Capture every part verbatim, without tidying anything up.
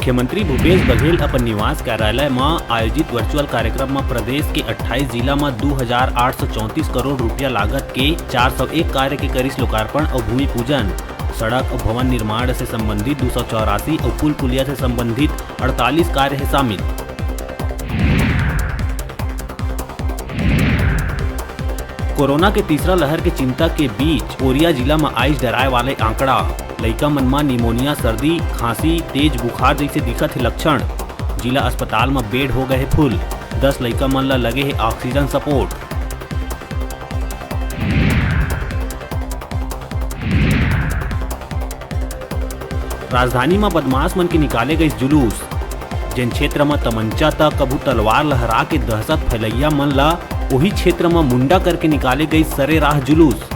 मुख्यमंत्री भूपेश बघेल अपन निवास कार्यालय म आयोजित virtual कार्यक्रम म प्रदेश के अट्ठाईस जिला म दू हजार आठ सौ चौंतीस करोड़ रुपया लागत के चार सौ एक कार्य के करिस लोकार्पण अउ भूमि पूजन। सड़क अउ भवन निर्माण से संबंधित दू सौ चौरासी अउ पुल पुलिया से संबंधित अड़तालीस कार्य हे शामिल। कोरोना के तीसरा लहर के चिंता के बीच कोरिया जिला म आइस डराए वाले आंकड़ा। लइका मन म निमोनिया, सर्दी, खांसी, तेज बुखार जइसे दिखत हे लक्षण। जिला अस्पताल म बेड हो गए हे फुल। दस लइका मन ल लगे हे ऑक्सीजन सपोर्ट। राजधानी म बदमाश मन के निकाले गइस जुलूस। जेन क्षेत्र म तमंचा त कभू तलवार लहरा के दहशत फैलैया मन ला, ओही क्षेत्र म मुंडा करके निकाले गइस सरेराह जुलूस।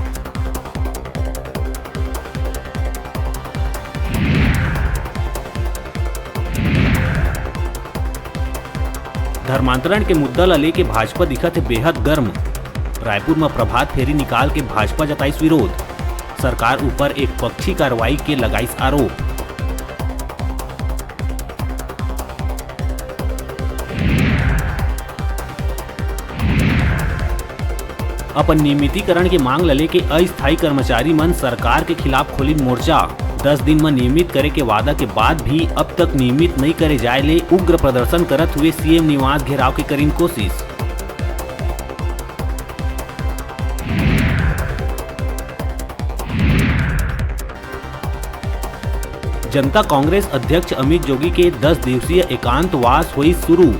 धर्मांतरण के मुद्दा ला लेके भाजपा दिखत हे बेहद गर्म। रायपुर म प्रभात फेरी निकाल के भाजपा जताइस विरोध। सरकार ऊपर एक पक्षी कार्रवाई के लगाइस आरोप। अपन नियमितीकरण के मांग ल लेके अस्थायी कर्मचारी मन सरकार के खिलाफ खोलिन मोर्चा। दस दिन म नियमित करे के वादा के बाद भी अब तक नियमित नइ करे जाय ले उग्र प्रदर्शन करत हुए सीएम निवास घेराव के करिन कोशिश। जनता कांग्रेस अध्यक्ष अमित जोगी के दस दिवसीय एकांतवास होइस शुरू।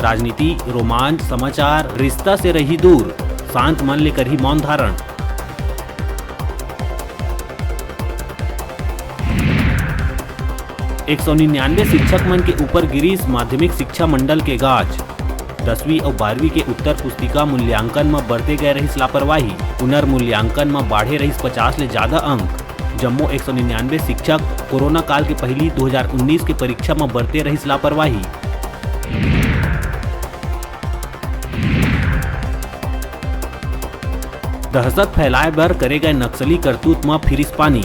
राजनीति, रोमांच, समाचार, रिश्ता से रही दूर, शांत मन ले करही मौन धारण। एक सौ निन्यानवे शिक्षक मन के ऊपर गिरिस माध्यमिक शिक्षा मंडल के गाज। दसवीं अउ बारहवीं के उत्तर पुस्तिका मूल्यांकन म बरते गए रहिस लापरवाही। पुनर्मूल्यांकन म बाढ़े रहिस पचास ले ज्यादा अंक। जम्मो एक सौ निन्यानवे शिक्षक कोरोना काल के पहिली दू हजार उन्नीस के परीक्षा म बरते रहिस लापरवाही। दहशत फैलाए बर करे गए नक्सली करतूत म फिरिस पानी।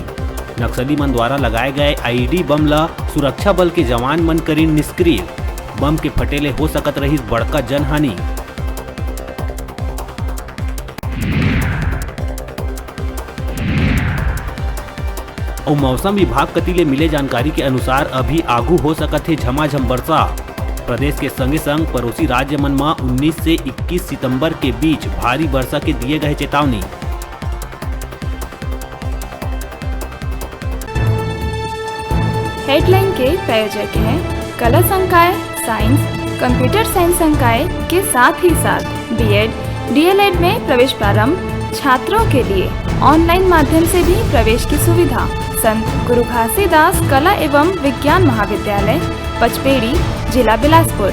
नक्सली मन द्वारा लगाए गए आईईडी बम ल सुरक्षा बल के जवान मन करिन निष्क्रिय। बम के फटे ले हो सकत रहिस बड़का जनहानि। अउ मौसम विभाग कति ले मिले जानकारी के अनुसार अभी आगू हो सकत हे झमाझम बरसा। प्रदेश के संगे संग पड़ोसी राज्य मन म उन्नीस से इक्कीस सितंबर के बीच भारी बरसा के दिए गए चेतावनी। हेडलाइन के प्रायोजक हैं कला संकाय, साइंस, कंप्यूटर साइंस संकाय के साथ ही साथ बीएड, डीएलएड में प्रवेश प्रारंभ, छात्रों के लिए ऑनलाइन माध्यम से भी प्रवेश की सुविधा। संत गुरु घासीदास कला एवं विज्ञान महाविद्यालय, पचपेड़ी, जिला बिलासपुर।